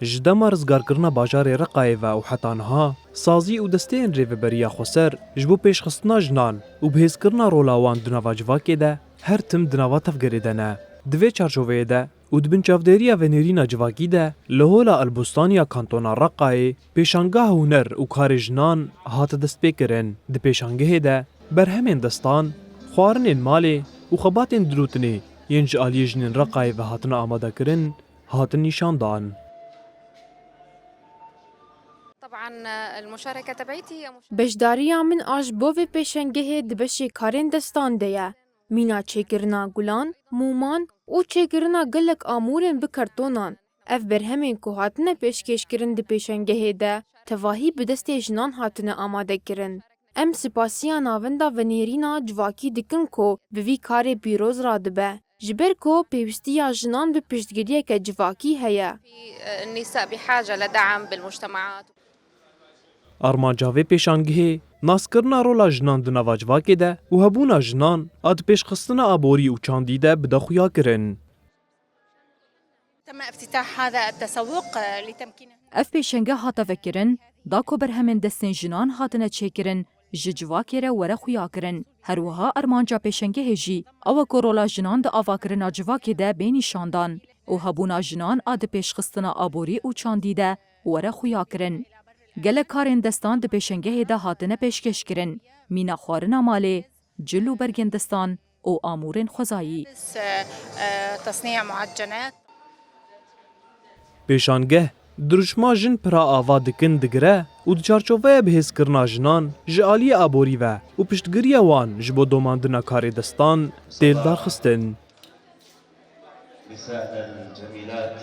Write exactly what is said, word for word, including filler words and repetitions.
Ji dema rizgarkirina bajarê Reqayê ve û heta niha, sazî û desteyên rêveberiya xweser ji bo pêşxistina jinan û bihêzkirina rola wan di nava civakê de her tim di nava tevgerê de ne. Di vê çarçoveyê de û di bin çavdêriya venêrîna civakî de li Hola Elbustan ya Kantona Reqayê pêşangeha huner û karê jinan hate destpêkirin. Di pêşangehê de berhemên destan, xwarinên malê û xebatên dirûtinê yên ji aliyê jinên Reqayê ve hatine amadekirin, hatin nîşandan. طبعاً، المشاركة تبعيتي هي مشاركة Beşdariya min a ji bo vê pêşengehê di beşê karên destan de ye. Mîna çêkirina gulan, mûman û çêkirina gelek amûrên bi kartonan. Ev berhemên ku hatine pêşkêşkirin di pêşengehê de, tevahî bi destê jinan hatine amadekirin. Em spasiya Navenda Venêrîna Civakî dikin ku bi vî karê pîroz radibe, ji ber ku pêwîstiya jinan bi piştgiriyeke civakî heye. النساء بحاجة لدعم بالمجتمعات. Armanca vê pêşangihê naskirina rola jinan di nava civakê de û hebûna jinan a di pêşxistina aborî û çandî de bide xuyakirin. تم افتتاح هذا التسوق لتمكين Ev pêşenge hate vekirin, da ku berhemên destên jinan hatine çêkirin, ji civakê re were xuyakirin. Her wiha armanca pêşengehê jî ew e ku rola jinan di avakirina civakê de bê nîşandan û hebûna jinan a di pêşxistina aborî û çandî de were xuyakirin. Gelek karên destan di pêşengehê de hatine pêşkêşkirin, mîna xwarina malê, cil û bergên destan û amûrên xwezayî. تصنيع معجنات. Pêşangeh dirûşma jin pira ava dikin digire û di çarçoveya bihêzkirina jinan ji aliyê aborî ve û piştgiriya wan ji bo domandina karê destan tê lidarxistin. نساء جميلات.